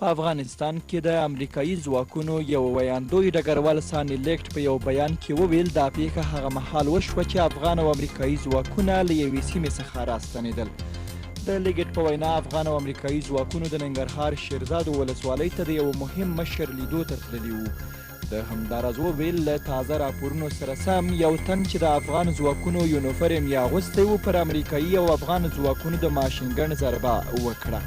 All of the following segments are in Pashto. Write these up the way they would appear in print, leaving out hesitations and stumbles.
په افغانستان کې د امریکايي ځواکونو یو ویاندوی ډګروال ساني لیکټ په یو بیان کې وویل، دا پېښه هغه مهال وشوه چې افغان او امریکايي ځواکونه له یوې سیمې څخه راستنېدل. د لیګټ په وینا، افغان او امریکايي ځواکونو د ننګرهار شیرزادو ولسوالۍ ته د یوه مهم مشر لیدو ته تللي وو. ده همداراز وویل، له تازه راپورونو سره سم، یو تن چې د افغان ځواکونو یونوفرم یې اغوستی و، پر امریکايي او افغان ځواکونو د ماشینګڼ ضربه وکړه.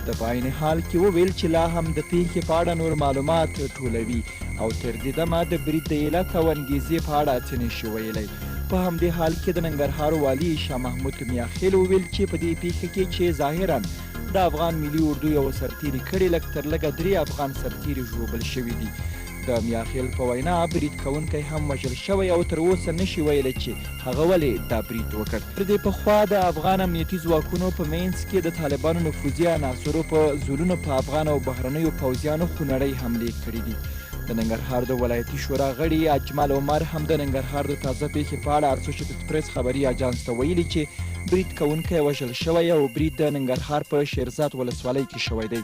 ده په عین حال کې وویل چې لا هم د پېښې په اړه نور معلومات ټولوي او تر دې دمه د برید د علت او انګېزې په اړه څه نه شي ویلی. په همدې حال کې د ننګرهار والي شاه محمود میاخېل وویل چې په دې پېښه کې چې ظاهراً د افغان ملي اردو یوه سرتېري کړې، لږ تر لږه درې افغان سرتېري ژوبل شوي دي. د میاخېل په وینا، برید کوونکی هم وژل شوی او تر اوسه نه شي ویلی چې هغه ولې دا برید وکړ. تر دې پخوا د افغان امنیتي ځواکونو په منځ کې د طالبانو نفوذي عناصرو په ځلونو په افغان او بهرنیو پوځیانو خونړۍ حملې کړې دي. د ننګرهار د ولایتي شورا غړي اجمل عمر هم د ننګرهار د تازه پېښې په اړه اسوشیتد پریس خبري اژانس ته ویلي چې برید کوونکی وژل شوی او برید د ننګرهار په شیرزاد ولسوالۍ کې شوی دی.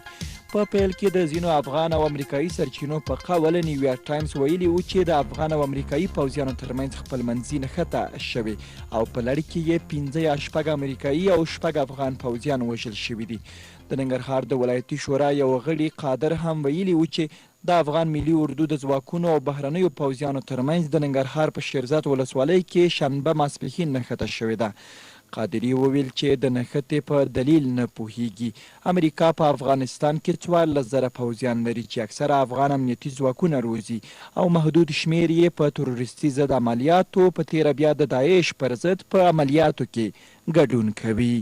په پیل کې د ځینو افغان او امریکایي سرچینو په قول نیویارک ټایمز ویلي وو چې د افغان او امریکایي پوځیانو ترمنځ خپلمنځي نښته شوې او په لړ کې یې پنځه یا شپږ امریکایي او شپږ افغان پوځیان وژل شوي دي. د ننګرهار د ولایتي شورا یوه غړي قادر هم ویلي وو چې د افغان ملي اردو د ځواکونو او بهرنیو پوځیانو ترمنځ د ننګرهار په شیرزاد ولسوالۍ کې شنبه ماسپښین نښته شوې ده. قادري وویل چې د نښتې په دلیل نه پوهیږي. امریکا په افغانستان کې 14 زره پوځیان لري چې اکثره افغان امنیتي ځواکونه روزي او محدود شمېر یې په تروریستي ضد عملیاتو په تېره بیا د داعش پر ضد په عملیاتو کې ګډون کوي.